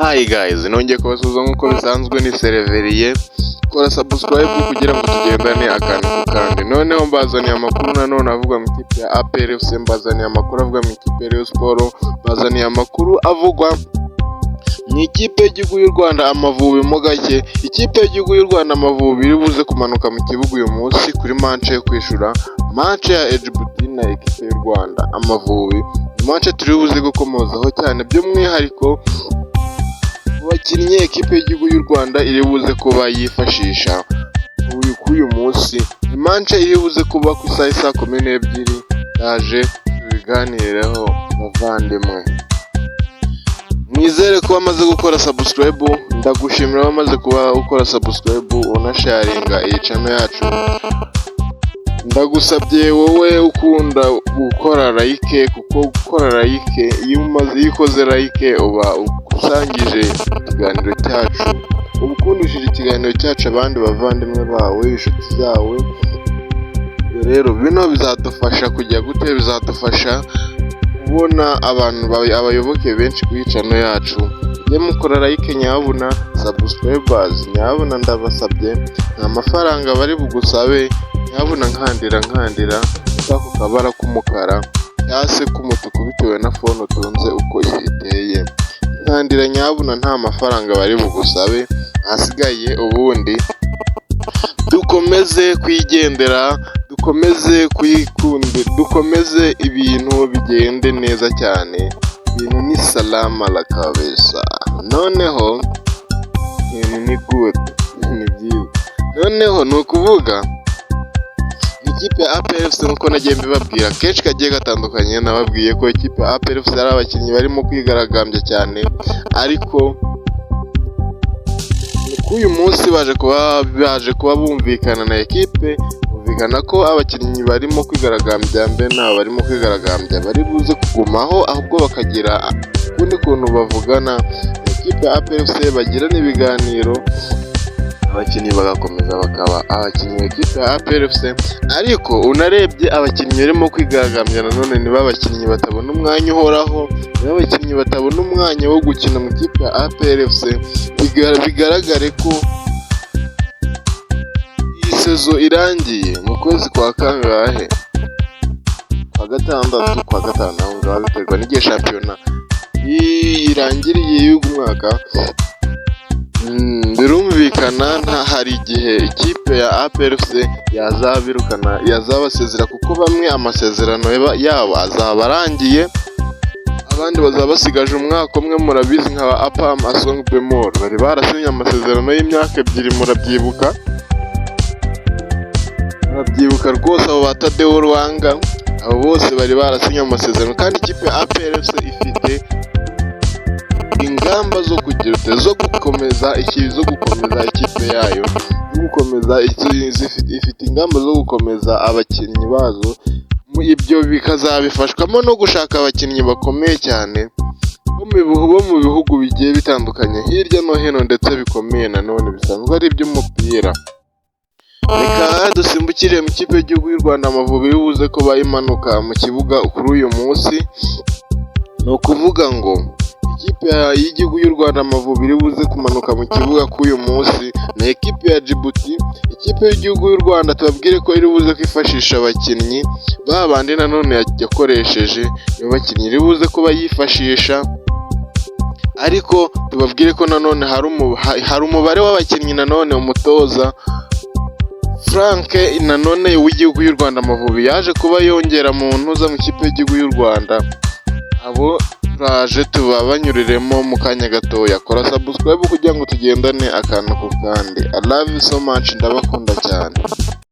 Hi guys, nongeye kubasuhuza nk'uko bisanzwe, ni Sereveriye. Kora subscribe kugira ngo tugendane akantu ku kandi. Noneho mbazaniye amakuru nanone avuga mu ikipe ya APR FC, mbazaniye amakuru avuga mu ikipe ya Rayon Sports, mbazaniye amakuru avugwa mu ikipe y'igihugu y'u Rwanda Amavubi. Mo gake, ikipe y'igihugu y'u Rwanda Amavubi iri buze kumanuka mu kibuga uyu munsi kuri match yo kwishura, match ya Djibouti na ekipe y'u Rwanda Amavubi. Ni match turi buze gukomozaho cyane, by'umwihariko ku bakinnyi ekipe y'igihugu y'u Rwanda iri buze kuba yifashisha kuri uyu munsi. Ni match iri buze kuba ku isaha saa 12. Ndaje tubiganireho, bavandimwe. Mwizere ko wamaze gukora subscribe. Ndagushimira wamaze kuba ukora subscribe, unasharinga iyi channel yacu. Ndagusabye wowe ukunda gukora like, kuko gukora like, iyo ukoze like uba usangije ikiganiro cyacu, uba ukundishije ikiganiro cyacu abandi bavandimwe bawe, inshuti zawe. Rero bino bizadufasha kujya gute? Bizadufasha kubona abantu, abayoboke benshi kuri channel yacu. Mujye mukora like nyabuna, subscribers nyabuna, ndabasabye, nta mafaranga bari bugusabe. Nyabuna nkandira, nkandira ako kabara k'umukara cyangwa se k'umutuku, bitewe na phone utunze uko iteye. Nkandira nyabuna, nta mafaranga bari bugusabe. Ahasigaye ubundi dukomeze kwigendera, dukomeze kwikunde, dukomeze ibintu bigende neza cyane. Ibintu ni salama la kabisa. Noneho ibintu ni good, ni byiza. Noneho ni ukuvuga ikipe ya APR FC, nk'uko nagiye mbibabwira kenshi kagiye gatandukanye, nababwiye ko ikipe ya APR FC ari abakinnyi barimo kwigaragambya cyane, ariko kuri uyu munsi baje kuba bumvikana na ekipe, bumvikana ko abakinnyi barimo kwigaragambya mbe nabo barimo kwigaragambya bari buze kugumaho, ahubwo bakagira ukundi kuntu bavugana na ekipe ya APR FC, bagirana ibiganiro, abakinnyi bagakomeza bakaba abakinnyi b'ekipe ya APR FC. Ariko unarebye, abakinnyi barimo kwigaragambya nanone nibo abakinnyi batabona umwanya uhoraho, nibo abakinnyi batabona umwanya wo gukina mu ikipe ya APR FC. Bigaragare ko iyi saison irangiye mu kwezi kwa kangahe? Kwa gatandatu, kwa gatanu, aho ngaho, biterwa n'igihe shampiyona irangiriye y'uyu mwaka. Birumvikana nta hari igihe ikipe ya APR FC yazabirukana, yazabasezera, kuko bamwe amasezerano yabo azaba arangiye, abandi bazaba basigaje umwaka umwe. Murabizi nka ba Apam Assong Bemol bari barasinye amasezerano y'imyaka 2, murabyibuka, murabyibuka rwose. Abo ba Taddeo Lwanga, abo bose bari barasinye amasezerano, kandi ikipe ya APR FC ifite ingamba zo kugira ute? Zo gukomeza ikipe yayo, zo gukomeza, ifite ingamba zo gukomeza abakinnyi bazo. Ibyo bikazabifashwamo no gushaka abakinnyi bakomeye cyane bo mu bihugu bigiye bitandukanye hirya no hino, ndetse bikomeye nanone bisanzwe ari iby'umupira. Reka dusimbukire mu ikipe y'igihugu y'u Rwanda Amavubi iri buze ko bayimanuka mu kibuga kuri uyu munsi. Ni ukuvuga ngo ikipe y'igihugu y'u Rwanda Amavubi iri buze kumanuka mu kibuga kuri uyu munsi ni ekipe ya Djibouti. Ikipe y'igihugu y'u Rwanda, tubabwire ko iri buze kwifashisha abakinnyi ba bandi nanone yakoresheje, nibo bakinnyi iri buze kuba yifashisha. Ariko tubabwire ko nanone hari umubare w'abakinnyi nanone umutoza Frank nanone w'igihugu y'u Rwanda Amavubi yaje kuba yongera mu ntuza mu ikipe y'igihugu y'u Rwanda. Abo turaje tubabanyuriremo mu kanya gatoya. Kora subscribe kugira ngo tugendane akantu ku kandi. I love you so much, ndabakunda cyane.